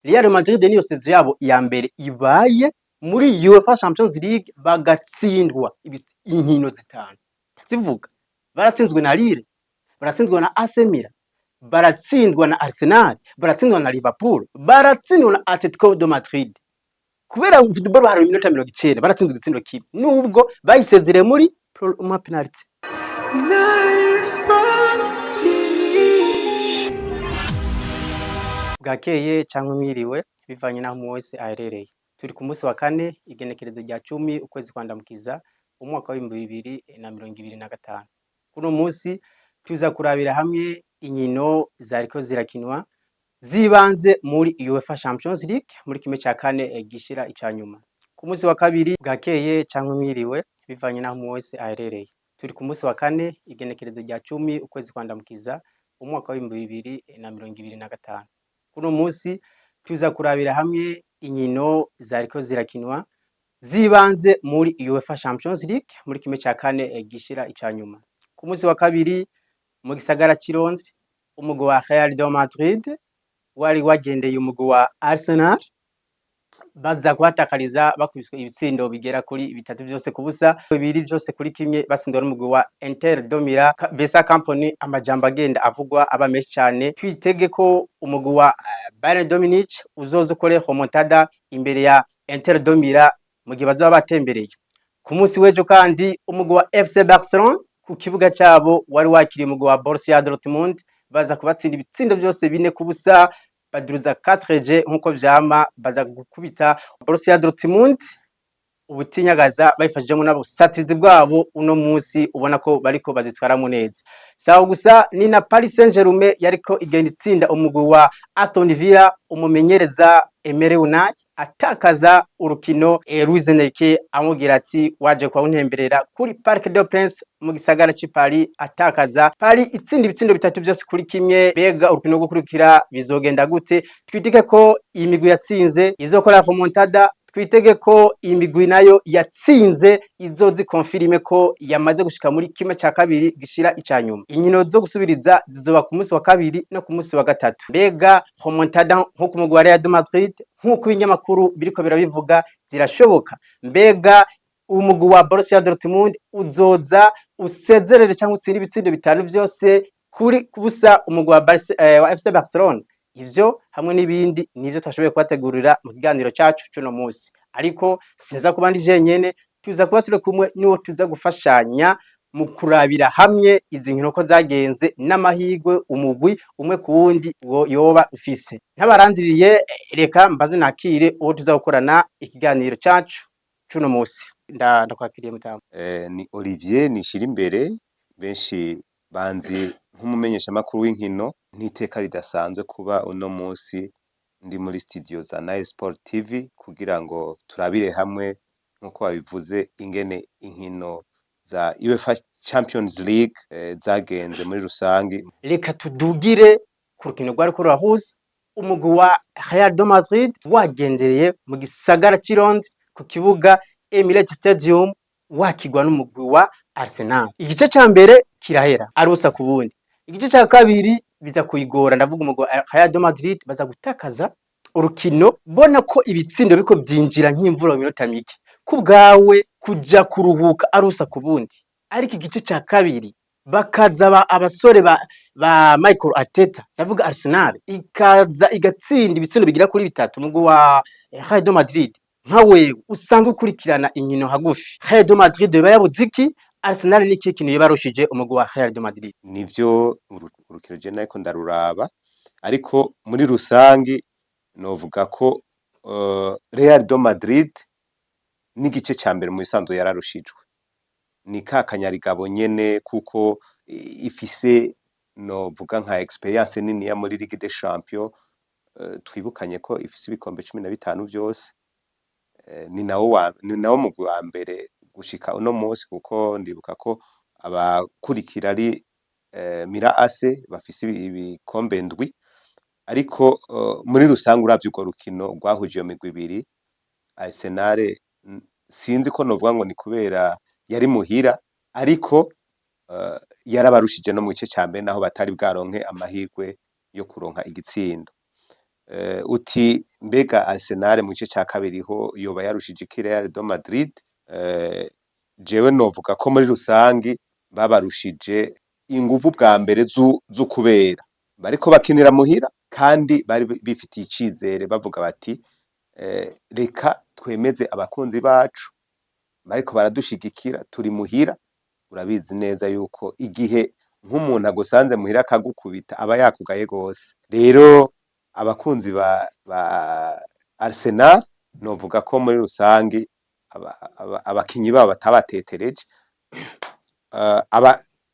Real Madrid niyo saison yabo ya mbere ibaye muri UEFA Champions League bagatsindwa inkino zitanu. Ndazivuga: baratsinzwe na Lille, baratsinzwe na AC Milan, baratsindwa na Arsenal, baratsindwa na Liverpool, baratsindwa na Atletico de Madrid. Kubera football hari iminota 90, baratsinzwe igitsindo kimwe nubwo bayisezereye muri ma penalty. Nile Sports TV. Bwakeye cyangwa mwiriwe, bivanye n'aho umwe wese aherereye. Turi ku munsi wa kane, igenekerezo rya 10, ukwezi kwa Ndamukiza, umwaka wa 2025. Kuno munsi tuza kurabira hamwe inkino zariko zirakinwa zibanze muri UEFA Champions League muri kimwe cya kane gishira ica nyuma. Ku munsi wa kabiri. Bwakeye cyangwa mwiriwe, bivanye n'aho umwe wese aherereye. Turi ku munsi wa kane, igenekerezo rya 10, ukwezi kwa Ndamukiza, umwaka wa 2025. Kuno munsi tuza kurabira hamwe inkino zariko zirakinwa zibanze muri UEFA Champions League muri kimwe cya kane gishira ica nyuma. Ku munsi wa kabiri, mu gisagara c'i Londres, umugwi wa Real de Madrid wari wagendeye umugwi wa Arsenal, baza kuhatakariza bakubiswe ibitsindo bigera kuri bitatu vyose ku busa, 2 vyose kuri kimwe, batsindwa n'umugwi wa Inter de Milan. Vincent Kompany, amajambo agenda avugwa aba menshi cyane. Twitege ko umugwi wa Bayern de Munich uzoza ukore remontada imbere ya Inter de Milan mu gihe bazoba batembereye. Ku munsi w'ejo kandi, umugwi wa FC Barcelone ku kibuga cyabo wari wakiriye umugwi wa Borussia Dortmund, baza kubatsinda ibitsindo byose 4 ku busa, baduruza 4G nkuko vyama, baza gukubita Borussia Dortmund ubutinyagaza babifashijemo n'abusatizi bwabo. Uno munsi ubona ko bariko bazitwaramo neza. Sawa gusa ni na Paris Saint-Germain yariko igenda itsinda umugwi wa Aston Villa, umumenyereza Emery Unai atakaza urukino, Luis Enrique amubwira ati: "Waje kwa untemberera kuri Parc des Princes mu gisagara c'i Paris." Atakaza, Paris itsinda ibitsindo 3 byose kuri kimwe. Bega urukino rwo gukurikira bizogenda gute? Twitege ko iyi migwi yatsinze izokora remontada. Twitege ko iyi migwi nayo yatsinze izozi confirme ko yamaze gushika muri kimwe cya kabiri gishira ica nyuma. Inkino zo gusubiriza zizoba ku munsi wa kabiri no ku munsi wa gatatu. Mbega remontada nko ku mugwi wa Real de Madrid, nk'uko ibinyamakuru biriko birabivuga, zirashoboka? Mbega umugwi wa Borussia Dortmund uzoza usezerere cyangwa utsinde ibitsindo 5 byose kuri kubusa umugwi wa FC Barcelona? Ivyo hamwe n'ibindi nivyo twashoboye kubategurira mu kiganiro cyacu cy'uno munsi, ariko sinza kuba ndi jenyene. Tuza kuba turi kumwe n'uwo tuza gufashanya mu kurabira hamwe izi nkino ko zagenze n'amahirwe umugwi umwe ku wundi wo yoba ufise. Ntabarandiriye, reka mbaze nakire uwo tuza gukorana ikiganiro cyacu c'uno munsi. Ndakwakiriye, mutamu. Ni Olivier Nishirimbere, benshi banzi nk'umumenyeshamakuru w'inkino. N'iteka ridasanzwe kuba uno munsi ndi muri studio za Nile Sport TV kugira ngo turabire hamwe, nk'uko babivuze, ingene inkino za UEFA Champions League zagenze muri rusangi. Reka tudugire ku rukino rwariko rurahuza umugwi wa Real de Madrid wagendereye mu gisagara c'i Londres ku kibuga Emirates Stadium, wakigwa n'umugwi wa Arsenal. Igice ca mbere kirahera ari 0-0. Igice ca kabiri biza kuyigora, ndavuga umugwi wa Real de Madrid, baza gutakaza urukino, bona ko ibitsindo biko byinjira nk'imvura mu minota mike. Ku bwawe, kuja kuruhuka ari 0-0, ariko igice ca kabiri bakaza abasore ba Michael Arteta, ndavuga Arsenal, ikaza igatsinda ibitsindo bigira kuri bitatu umugwi wa Real de Madrid. Nka wewe usanzwe ukurikirana inkino hagufi, Real de Madrid yoba yabuze iki? Arsenal ni ikihe kintu yabarushije umugwi wa Real de Madrid? Nivyo, urukino je nariko ndaruraba, ariko muri rusangi novuga ko Real de Madrid n'igice ca mbere mu bisanzwe yararushijwe. Ni ka kanyarigabo nyene, kuko ifise novuga nka expérience niniya muri Ligue des Champions. Twibukanye ko ifise ibikombe 15 vyose. Ni nawo mugwi wa mbere gushika uno munsi, kuko ndibuka ko abakurikira ari Milan AC bafise ibikombe 7. Ariko muri rusange, uravye urwo rukino rwahuje iyo migwi ibiri, Arsenal sinzi ko novuga ngo ni kubera yari muhira, ariko yarabarushije no mu gice ca mbere, naho batari bwaronke amahirwe yo kuronka igitsindo. Uti mbega Arsenal mu gice ca kabiri ho yoba yarushije iki Real de Madrid? Jewe novuga ko muri rusangi babarushije inguvu bwa mbere z'ukubera bariko bakinira muhira, kandi bari bifitiye icizere, bavuga bati reka twemeze abakunzi bacu bariko baradushigikira, turi muhira. Urabizi neza yuko igihe nk'umuntu agusanze muhira akagukubita, aba yakugaye gose. Rero abakunzi ba Arsenal, novuga ko muri rusangi abakinyi babo batabatetereje.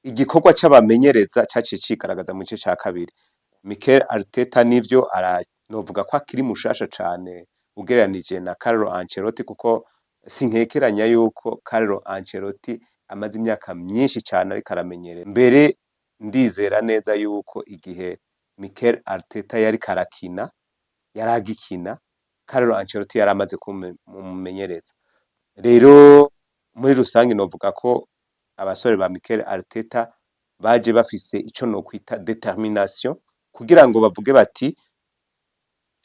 Igikorwa c'abamenyereza caciye cigaragaza mu gice ca kabiri. Mikel Arteta nivyo novuga ko akiri mushasha cane ugereranije na Carlo Ancelotti, kuko sinkekeranya yuko Carlo Ancelotti amaze imyaka myinshi cane ariko aramenyereza. Mbere ndizera neza yuko igihe Mikel Arteta yariko arakina, yaragikina, Carlo Ancelotti yari amaze kumumenyereza. Rero muri rusange novuga ko abasore ba Mikel Arteta baje bafise ico nokwita détermination, kugira ngo bavuge bati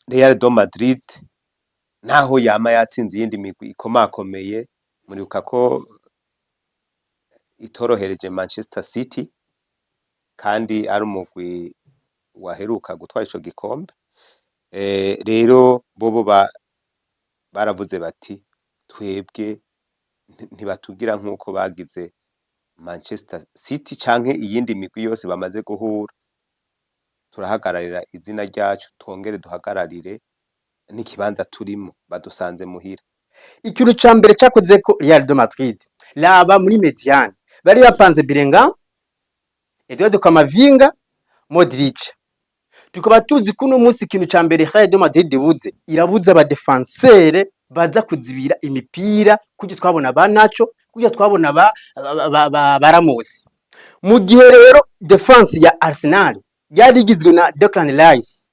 Real de Madrid, naho yama yatsinze iyindi migwi ikomakomeye, muribuka ko itorohereje Manchester City kandi ari umugwi waheruka gutwara ico gikombe. Rero bobo baravuze bati twebwe ntibatugira nk'uko bagize Manchester City canke iyindi migwi yose bamaze guhura. Turahagararira izina ryacu, twongere duhagararire n'ikibanza turimo, badusanze muhira. Ikintu ca mbere cakoze ko Real de Madrid, laba muri médiane, bari bapanze Bellingham, Eduardo Camavinga, Modric. Tukaba tuzi ko uno munsi ikintu ca mbere Real de Madrid ibuze, irabuze aba défenseurs baza kuzibira imipira, kurya twabona ba Nacho, kurya twabona ba Ramos. Mu gihe rero défense ya Arsenal yari igizwe na Declan Rice,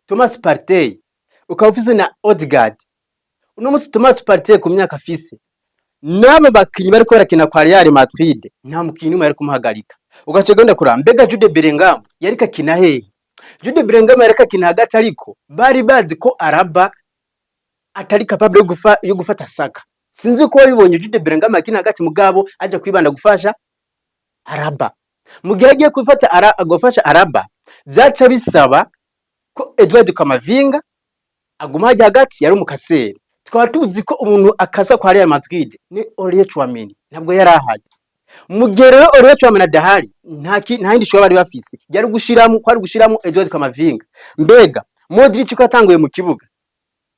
Thomas Partey, ukaba ufise na Odegaard. Uno munsi Thomas Partey, ku myaka afise, n'aba bakinyi bariko barakina kwa Real Madrid, nta mukinyi n'umwe yari kumuhagarika. Ugaca ugenda kuraba mbega Jude Bellingham yariko akina hehe? Jude Bellingham yariko akina hagati, ariko bari bazi ko Alaba atari capable yo gufata Saka. Sinzi ko wabibonye, Jude Bellingham akina hagati, mugabo aja kwibanda gufasha Alaba. Mu gihe agiye gufasha Alaba, vyaca bisaba ko Edouard Camavinga aguma hajya hagati, yari umu casseur. Tukaba tuzi ko umuntu akasa kwa Real Madrid ni Aurelien Tchouameni, ntabwo yari ahari. Mu gihe rero Aurelien Tchouameni adahari, nta yindi shobora bari bafise, yari gushiramo, kwari gushiramo Edouard Camavinga. Mbega Modric ko yatanguye mu kibuga,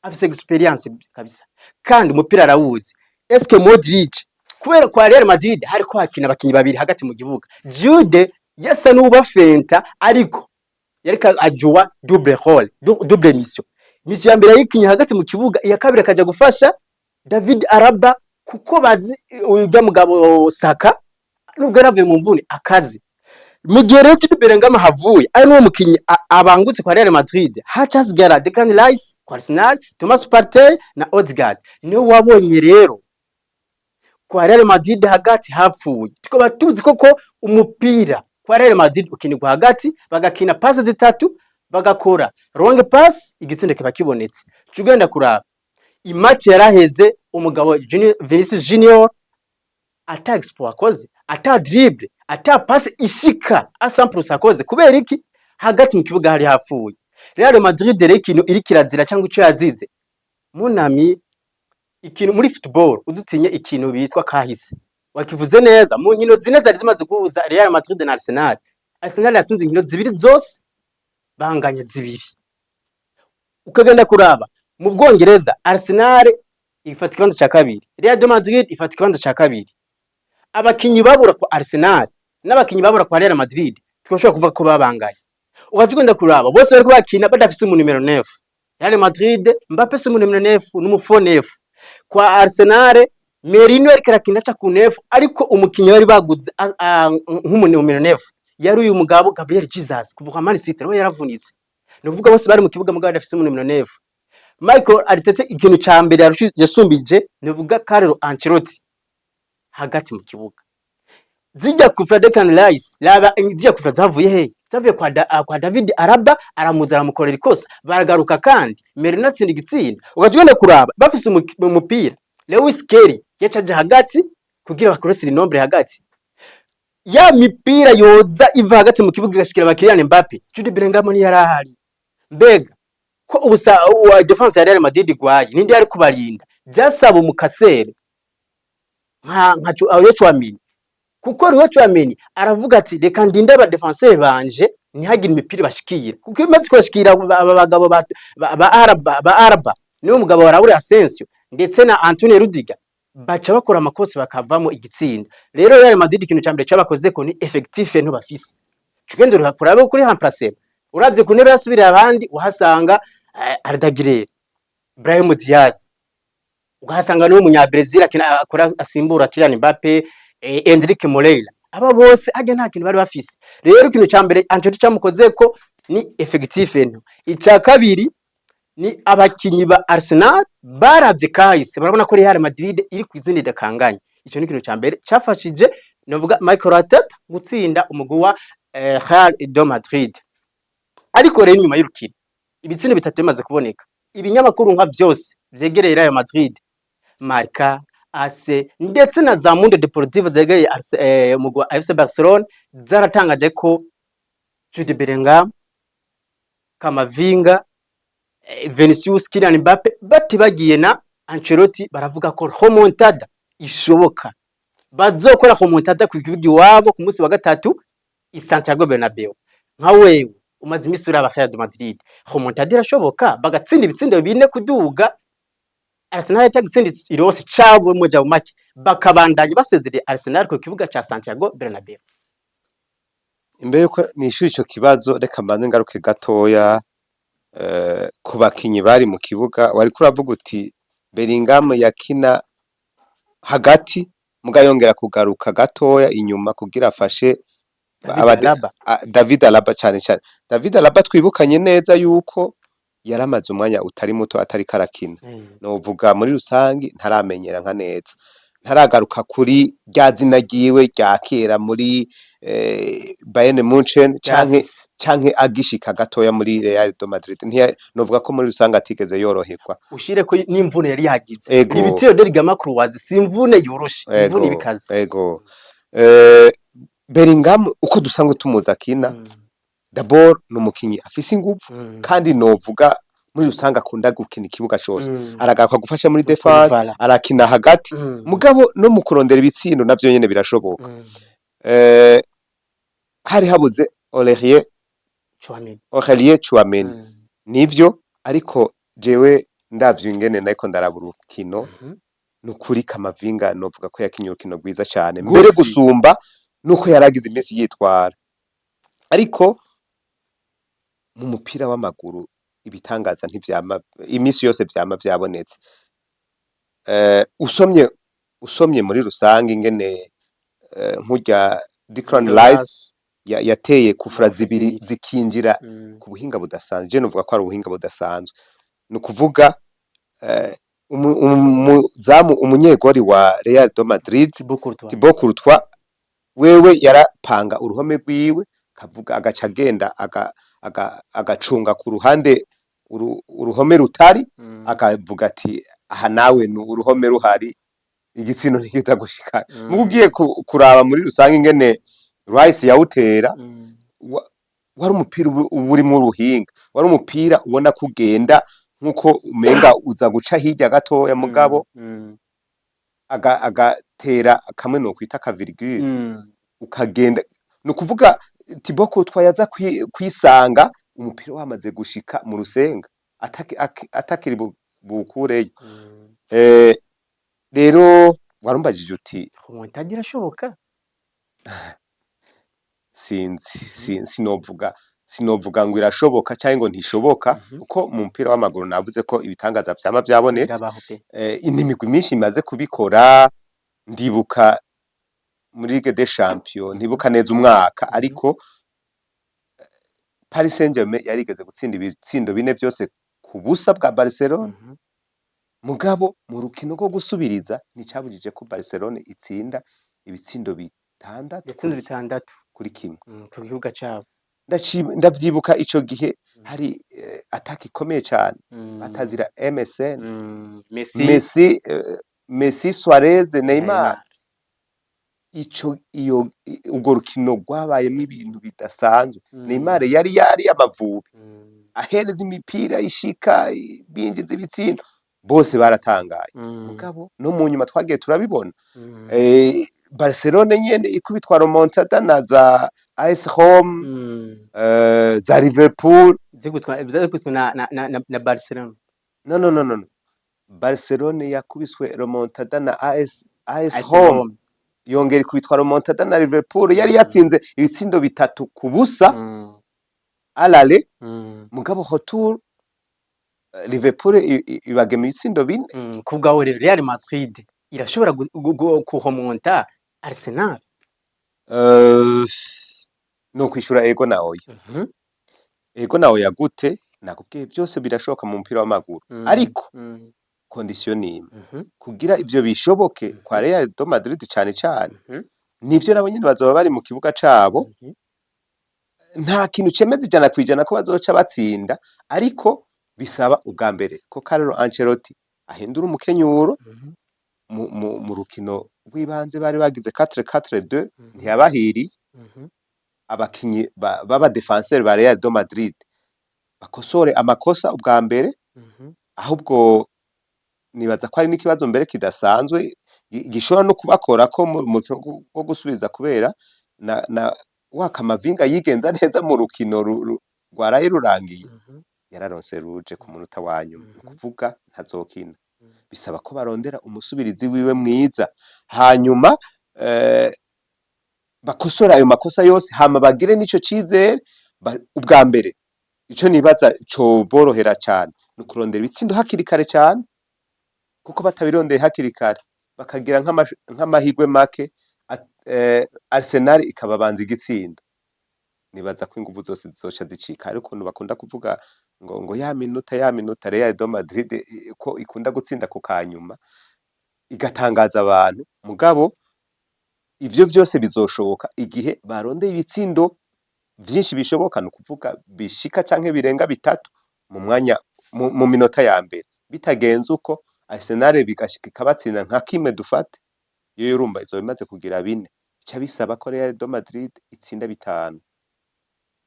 afise expérience kabisa kandi umupira arawuzi. Eske Modric, kubera kwa Real Madrid hariko hakina abakinyi babiri hagati mu kibuga, Jude yasa n'ubafenta, ariko yariko ajuwa double rôle, double mission. Mission ya mbere yayikinye hagati mu kibuga, iya kabiri akaja gufasha David Alaba, kuko bazi uyu mugabo Saka nubwo yaravuye mu mvune akazi. Mu gihe rero Jude Bellingham havuye ari n'uwo mukinyi abangutse kwa Real Madrid, haca hasigara Declan Rice kwa Arsenal, Thomas Partey na Odegaard. Niwe wabonye rero kwa Real Madrid hagati hapfuye. Tukaba tuzi koko umupira kwa Real Madrid ukinirwa hagati, bagakina passe zitatu, bagakora longue passe, igitsinda kiba kibonetse. Tugenda kuraba i match yaraheze, umugabo Vinicius Junior ata exploit akoze, ata dribble, ata passe ishika a 100% akoze. Kubera iki? Hagati mu kibuga hari hapfuye. Real Madrid rero, ikintu iri kirazira cyangwa ico yazize munami, ikintu muri football udutinye, ikintu bitwa kahise, wakivuze neza. Mu nkino zine zari zimaze guhuza Real Madrid na Arsenal, Arsenal yatsinze inkino zibiri zose, banganye zibiri. Ukagenda kuraba mu Bwongereza, Arsenal ifata ikibanza ca kabiri, Real de Madrid ifata ikibanza ca kabiri. Abakinyi babura kwa Arsenal n'abakinyi babura kwa Real Madrid twashobora kuvuga ko babanganye. Ugaca ugenda kuraba bose bariko bakina badafise umu numéro 9. Real Madrid, Mbappe si umu numéro 9, n'umu faux 9. Kwa Arsenal, Merino yariko arakina aca ku 9, ariko umukinyi bari baguze nk'umu numéro 9 yari uyu mugabo Gabriel Jesus kuva kwa Man City, nawe yaravunitse. Ni ukuvuga bose bari mu kibuga mugabo badafise umu numéro 9. Michael Arteta, ikintu ca mbere yasumbije, nivuga Carlo Ancelotti, hagati mu kibuga, zijya kufra Declan Rice, laba zijya kufra zavuye he? Zavuye kwa David Alaba, aramuza aramukorera ikosa, baragaruka kandi Merino atsinda igitsinda. Ugaca ugenda kuraba bafise umupira, Lewis Kelly yacaje hagati kugira bakore surnombre hagati, ya mipira yoza iva hagati mu kibuga igashikira ba Kylian Mbappe, Jude Bellingham ntiyari ahari. Mbega ko ubusa wa défense ya Real Madrid igwaye, ninde yari kubarinda? Byasaba umukasere nka Aurelien Tchouameni, kuko Aurelien Tchouameni aravuga ati: "Reka ndinde aba défenseur banje ntihagire imipira bashikira", kuko iyo imaze kubashikira aba bagabo ba Alaba, niwe mugabo wa Raul Asensio ndetse na Antonio Rudiger, baca bakora amakosa bakavamo igitsinda. Rero Real Madrid ikintu ca mbere cabakoze ko ni effectif nto bafise. Tugende kurabe kuri remplacer, uravye ku ntebe yasubiriye abandi uhasanga Arda Güler, Brahim Diaz, ukahasanga n'uwo munya-Brazil akina akora asimbura Kylian Mbappe, Endrick Moreira. Aba bose harya nta kintu bari bafise. Rero ikintu ca mbere Ancelotti camukozeko ni effectif nto. Ica kabiri ni abakinyi ba Arsenal baravye kahise, barabona ko Real Madrid iri ku izindi idakanganye. Ico ni ikintu ca mbere cafashije, novuga, Michael Arteta gutsinda umugwi wa Real de Madrid. Ariko rero inyuma y'urukino, ibitsindo bitatu bimaze kuboneka, ibinyamakuru nka vyose vyegereye Real Madrid, Marca, AS ndetse na za Mundo Deportivo zegereye umugwi wa FC Barcelona, zaratangaje ko Jude Bellingham, Camavinga, Vinicius, Kylian Mbappe batibagiye na Ancelotti, baravuga ko remontada ishoboka, bazokora remontada ku kibuga iwabo ku munsi wa gatatu i Santiago Bernabeu. Nka wewe umaze imisi uraba Real de Madrid, remontada irashoboka bagatsinda ibitsindo bine kuduga, Arsenal yatagitsinda irose cabo muja mu make, bakabandanya basezereye Arsenal ku kibuga ca Santiago Bernabeu? Imbere yuko nishura ico kibazo, reka mbanze ngaruke gatoya ku bakinyi bari mu kibuga. Wariko uravuga uti Bellingham yakina hagati, muga yongera kugaruka gatoya inyuma kugira afashe David Alaba. David Alaba, cane cane David Alaba. Twibukanye neza yuko yaramaze umwanya utari muto atariko arakina. Novuga muri rusangi ntaramenyera nka neza, ntaragaruka kuri rya zina ryiwe rya kera muri Bayern Munchen canke Yarafise. canke agishika gatoya muri Real de Madrid. Novuga ko muri rusangi atigeze yoroherwa. Ushire ko n'imvune yari yagize. Ego. Ibitiro de ligament croisé si imvune yoroshe, imvune ibikaze. Ego. Bellingham uko dusanzwe tumuzi akina, d'abord ni umukinyi afise inguvu, kandi novuga muri rusange akunda gukina ikibuga cose. Aragaruka gufasha muri défense, Voilà. arakina hagati, mugabo no mu kurondera ibitsindo navyo nyene birashoboka. Hari habuze Aurelien Tchouameni. Aurelien Tchouameni. Nivyo, ariko jewe ndavye ingene nariko ndaraba urukino, nukuri Camavinga novuga ko yakinye urukino rwiza cane mbere Gose. gusumba nuko yaragize iminsi yitwara. Ariko mu mupira w'amaguru ibitangaza ntivyama imisi yose vyama vyabonetse. Usomye muri rusange ingene nkurya Declan Rice yateye kufra zibiri Zibiri. zikinjira ku buhinga budasanzwe, je novuga ko ari ubuhinga budasanzwe. Ni ukuvuga umuzamu, umunyegori wa Real de Madrid, Thibaut Courtois. Thibaut Courtois, wewe yarapanga uruhome rwiwe, kavuga agaca agenda agacunga ku ruhande uruhome rutari, akavuga ati: "Aha nawe ni uruhome ruhari, igitsindo ntikiza gushika." Muga ugiye kuraba muri rusange ingene Rice yawutera, wari umupira uba urimwo uruhinga, wari umupira ubona ko ugenda nkuko umenga uza guca hirya gatoya, mugabo agatera kamwe nokwita ka virgule, ukagenda. Ni ukuvuga Thibaut Courtois yaza kwisanga umupira wamaze gushika mu rusenga, atakiri buwukureyo. Rero warumbajije uti Remontada irashoboka? Sinzi, sinovuga ngo irashoboka canke ngo ntishoboka, kuko mu mupira w'amaguru navuze ko ibitangaza vyama vyabonetse. Birabaho pe. Imigwi myinshi imaze kubikora. Ndibuka muri Ligue des Champions, ntibuka neza umwaka, ariko Paris Saint-Germain yarigeze gutsinda ibitsindo bine vyose ku busa bwa Barcelona, mugabo mu rukino rwo gusubiriza nticabujije ko Barcelona itsinda ibitsindo bitandatu Yatsinze bitandatu kuri kimwe. Ku kibuga cabo. Ndavyibuka ico gihe hari attaque ikomeye cane batazira MSN. Messi. Messi, Suarez, Neymar. Neymar. Ico iyo urwo rukino rwabayemwo ibintu bidasanzwe. Neymar yari Amavubi ahereza imipira ishika binjiza ibitsindo, bose baratangaye. Mugabo no mu nyuma twagiye turabibona, Barcelone nyene ikubitwa remontada na za AS Rome, za Liverpool. Zikubitwa na Barcelona. No, no, no, no, no. Barcelone yakubiswe remontada na AS AS Rome, Rome. yongera ikubitwa remontada na Liverpool yari yatsinze ibitsindo 3-0 à l'aller. Mugabo retour, Liverpool ibagema ibitsindo 4. Kubwawe rero, Real Madrid irashobora kuremonta Arsenal? No kwishura ego na oya. Ego na oya gute? Nakubwiye, byose birashoboka mu mupira w'amaguru, ariko condition ni imwe. Kugira ivyo bishoboke kwa Real de Madrid cane cane, nivyo, nabo nyene bazoba bari mu kibuga cabo. Nta kintu cemeza 100% ko bazoca batsinda, ariko bisaba ubwa mbere ko Carlo Ancelotti ahindura umukenyuro. Mu rukino rw'ibanze bari bagize 4-4-2, ntiyabahiriye. Abakinyi b'aba défenseur ba Real de Madrid bakosore amakosa ubwa mbere. Ahubwo nibaza ko ari n'ikibazo mbere kidasanzwe gishobora no kubakorako mu rukino rwo gusubiza, kubera na wa Camavinga yigenza neza mu rukino rwaraye rurangiye, yararonse rouge ku munota wa nyuma, ni ukuvuga ntazokina. Bisaba ko barondera umusubirizi wiwe mwiza, hanyuma bakosora ayo makosa yose, hama bagire n'ico cizere. Ubwa mbere ico nibaza coborohera cane ni ukurondera ibitsindo hakiri kare cane, kuko batabirondeye hakiri kare bakagira nk'amahirwe make, Arsenal ikababanza igitsindo, nibaza ko inguvu zose zizoca zicika. Hari ukuntu bakunda kuvuga ngo ya minota Real de Madrid ko ikunda gutsinda ku kanyuma igatangaza abantu. Mugabo ivyo vyose bizoshoboka igihe barondeye ibitsindo vyinshi bishoboka, ni ukuvuga bishika canke birenga 3 mu mwanya mu minota ya mbere. Bitagenze uko, Arsenal bigashika ikabatsinda nka kimwe, dufate iyo urumva izoba imaze kugira 4, bica bisaba ko Real de Madrid itsinda 5.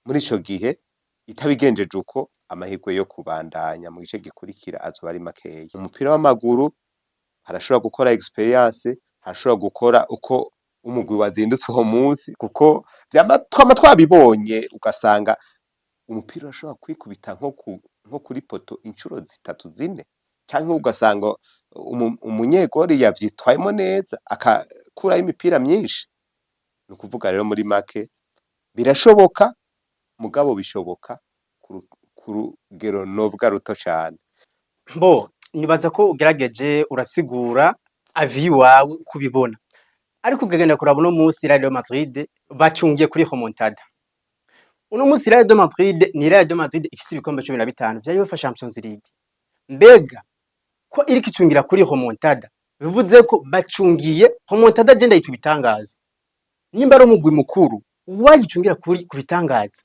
Muri ico gihe itabigenjeje uko, amahirwe yo kubandanya mu gice gikurikira azoba ari makeya. Umupira w'amaguru harashobora gukora expérience, harashobora gukora uko umugwi wazindutse uwo munsi, kuko vyama twama twabibonye, ugasanga umupira urashobora kwikubita nko kuri poteau incuro 3, 4, canke ugasanga umunyegori yavyitwayemo neza akakurayo imipira myinshi. Ni ukuvuga rero muri make birashoboka, mugabo bishoboka ku rugero novuga ruto cane. Bo nibaza ko ugerageje urasigura avis iwawe uko ubibona, ariko ukagenda kuraba uno munsi Real Madrid bacungiye kuri remontada. Uno munsi Real de Madrid ni Real de Madrid ifise ibikombe 15 vya UEFA Champions League. Mbega ko iriko icungira kuri remontada, bivuze ko bacungiye remontada? Je ndayita ibitangaza. Nimba ari umugwi mukuru wayicungira kuri ku bitangaza,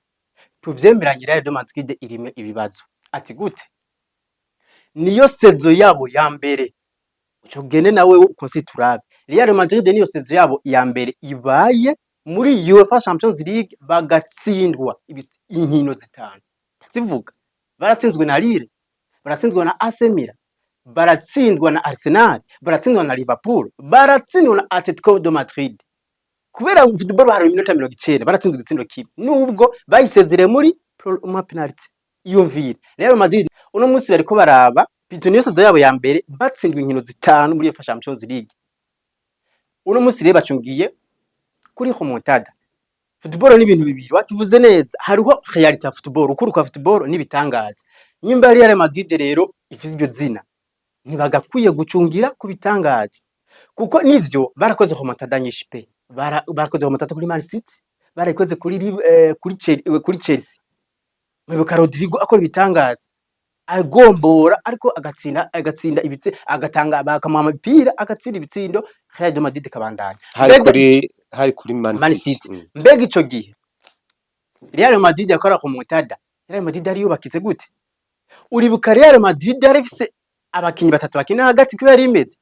tuvyemeranye, Real de Madrid irimo ibibazo. Ati gute? Niyo saison yabo ya mbere. Uco gene nawe ukonsi turabe, Real Madrid niyo saison yabo ya mbere ibaye muri UEFA Champions League bagatsindwa inkino 5. Ndazivuga: baratsinzwe na Lille, baratsinzwe na AC Milan, baratsindwa na Arsenal, baratsindwa na Liverpool, baratsindwa na Atletico de Madrid. Kubera football hari iminota 90, baratsinzwe igitsindo kimwe nubwo bayisezereye muri ma penalty. Iyumvire, Real Madrid uno munsi bariko baraba pito, niyo saison yabo ya mbere batsindwa inkino 5 muri UEFA Champions League. Uno munsi rero bacungiye kuri remontada. Football ni ibintu bibiri, wakivuze neza: hariho réalité ya football, ukuri kwa football n'ibitangaza. Nyimba Real Madrid rero ifise iryo zina, ntibagakwiye gucungira ku bitangaza, kuko nivyo barakoze remontada nyinshi pe. Barakoze remontada kuri Man City, barayikoze kuri Chelsea. Mwibuka Rodrigo akora ibitangaza, agombora, ariko agatsinda ibitse, agatanga bakamuha imipira agatsinda ibitsindo, Real de Madrid ikabandanya. Hari Mbega kuri hari kuri Man Man City. City. Mbega ico gihe Real Madrid yakora remontada. Real Madrid yari yubakitse gute? Uribuka Real Madrid yari ifise abakinyi batatu bakina hagati, ko yari imeze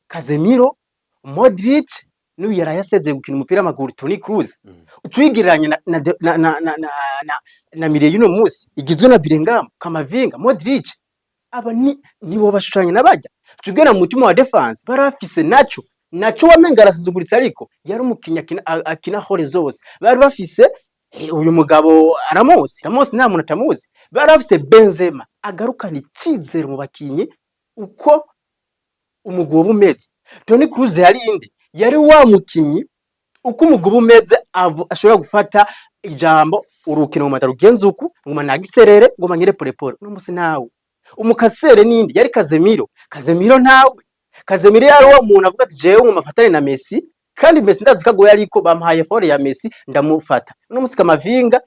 Casemiro, Modric, n'uyu yaraye asezeye gukina umupira w'amaguru, Toni Kroos. Ucuyigereranya na milieu y'uno munsi igizwe na Bellingham, Camavinga, Modric, aba ni nibo bashushanya n'abajya tugera mu mutima wa défense. Bari bafise Nacho wamenga arasuzuguritse, ariko yari umukinnyi akina rôle zose. Bari bafise uyu mugabo Ramos. Ramos nta muntu atamuzi. Bari bafise Benzema agarukana icizere mu bakinyi uko umugwi woba umeze. Toni Kroos yari inde? Yari wa mukinyi uko umugwi uba umeze ashobora gufata ijambo: urukino ngoma rugenze uku, ngoma nagiserere, ngoma nyire polepole. Uno musi ntawe umukasere nindi yari Casemiro. Casemiro ntawe. Casemiro yari wa muntu avuga ati: jewe ngoma fatane na Messi, kandi Messi ndazi ko agoye, ariko bampaye rôle ya Messi ndamufata. Uno musi Camavinga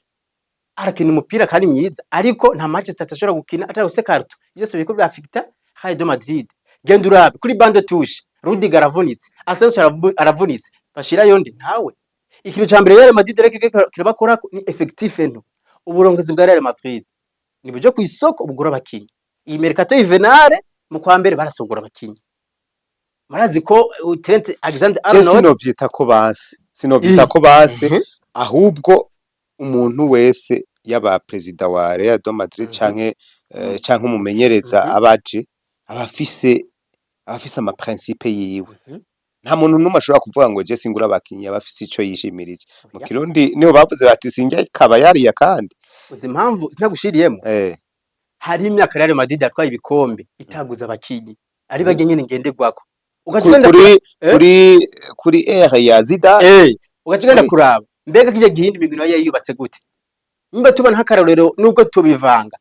arakina umupira kandi mwiza, ariko nta match zitatu ashobora gukina atarose carton. Byose biriko bya affecta Real de Madrid. Genda urabe kuri banc de touche: Rudiger aravunitse, Asensio aravunitse, bashirayo nde? Ntawe. Ikintu ca mbere Real Madrid rero kirabakora ni effectif nto. Uburongozi bwa Real Madrid ni buje ku isoko bugura abakinyi. Iyi mercato hivernale mu kwa mbere barasogora abakinyi. Murazi ko Trent Alexander Je Arnold sinovyita ko banse, sinovyita ko banse, ahubwo umuntu wese, yaba perezida wa Real de Madrid canke umumenyereza abaje, aba afise ama principe yiwe. Nta muntu n'umwe ashobora kuvuga ngo je singura abakinyi aba afise ico yishimirije. Mu Oya. Kirundi niho bavuze bati: sinjya kaba yariya kandi. Uzi impamvu ntagushiriyemo? Hari imyaka Real Madrid yatwaye ibikombe itaguza abakinyi, ari barya nyene ngenderwako. Ugaca ugenda Kuri Eh? kuri ère ya Zidane. Ugaca ugenda Oui. kuraba mbega kirya gihindi imigwi nayo yubatse gute. Nimba tubona nk'akarorero, nubwo tubivanga,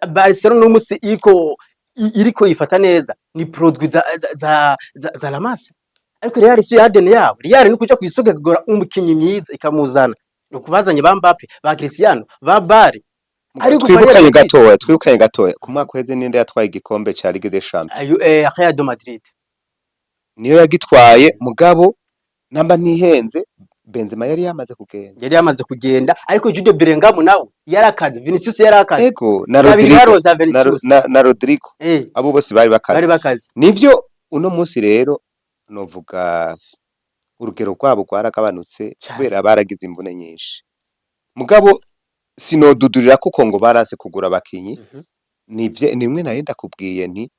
Barcelona n'umusi iriko yifata neza ni produit za La Masia, ariko Real si ADN yabo. Real ni kuja kw'isoko ikagura umukinyi mwiza ikamuzana, ni ukubazanye ba Mbappe, ba Cristiano, ba Bale, ariko kwa Real Twibukanye Madrid gatoya, twibukanye gatoya, ku mwaka uheze ninde yatwaye igikombe ca Ligue des Champions? Ayo Real de Madrid. Niyo yagitwaye, mugabo namba ntihenze Benzema yari yamaze kugenda. Yari yamaze kugenda, ariko Jude Bellingham nawe yarakaze, Vinicius yarakaze. Ego, na Babiri Rodrigo baroza na, Vinicius. na Rodrigo. Abo bose bari bakaze. Bari bakaze. Nivyo, uno munsi rero novuga urugero rwabo rwaragabanutse Cane. kubera baragize imvune nyinshi, mugabo sinodudurira kuko ngo baranse kugura abakinyi. Nivyo, nimwe nari ndakubwiye nti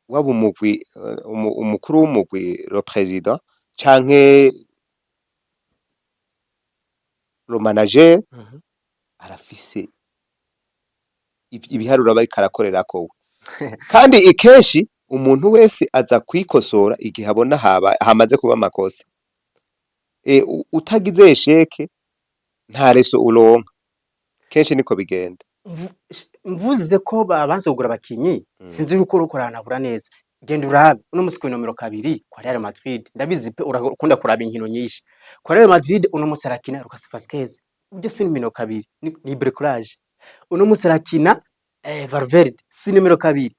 waba umugwi, umukuru w'umugwi, le président, canke le manager, arafise ibiharuro aba ariko arakorerako we. Kandi ikenshi umuntu wese aza kwikosora igihe abona haba hamaze kuba amakosa. Utagize échec nta leçon uronka, kenshi niko bigenda. Mvuze ko babanze kugura abakinyi, sinzi yuko uriko urantabura neza. Genda urabe uno musi ku nomero 2 kwa Real Madrid. Ndabizi pe urakunda kuraba inkino nyinshi. Kwa Real Madrid uno musi arakina Lucas Vazquez, ujya si nimero 2, ni bricolage. Uno musi arakina Valverde, si nimero 2.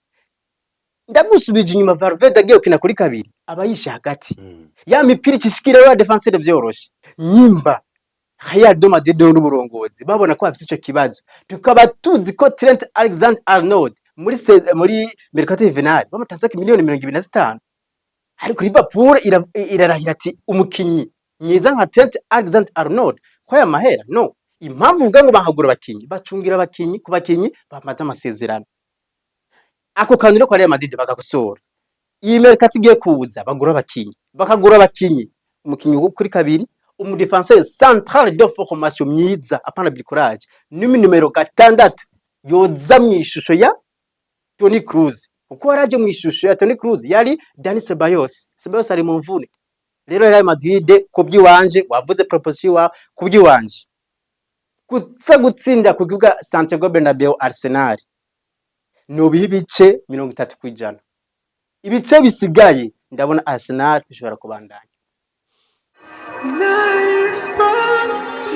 Ndagusubije inyuma, Valverde agiye gukina kuri 2 aba yishe hagati, ya mipira ikishikira ya défenseur vyoroshe. Nyimba Real de Madrid n'uburongozi babona ko bafise ico kibazo, tukaba tuzi ko Trent Alexander Arnold muri mercato hivernal bamutanze miliyoni 25, ariko Liverpool irarahira ati umukinyi mwiza nka Trent Alexander Arnold ko aya mahera no. Impamvu uvuga ngo bahagura abakinyi, bacungira abakinyi ku bakinyi bamaze amasezerano. Ako kantu rero kwa Real Madrid bagakosora, iyi mercato igiye kuza bagura abakinyi, bakagura abakinyi, umukinyi wo kuri 2, umu défenseur central de formation myiza, apana bricolage, ni numero 6 yoza mu ishusho ya Toni Kroos, kuko waraje mu ishusho ya Toni Kroos yari Dani Ceballos. Ceballos ari mu mvune. Rero Real Madrid ku by'iwanje, wavuze proposition wa ku by'iwanje, kuza gutsinda ku kibuga Santiago Bernabeu Arsenal nobiha ibice 30%, ibice bisigaye ndabona Arsenal ishobora kubandanya. Nine Sports.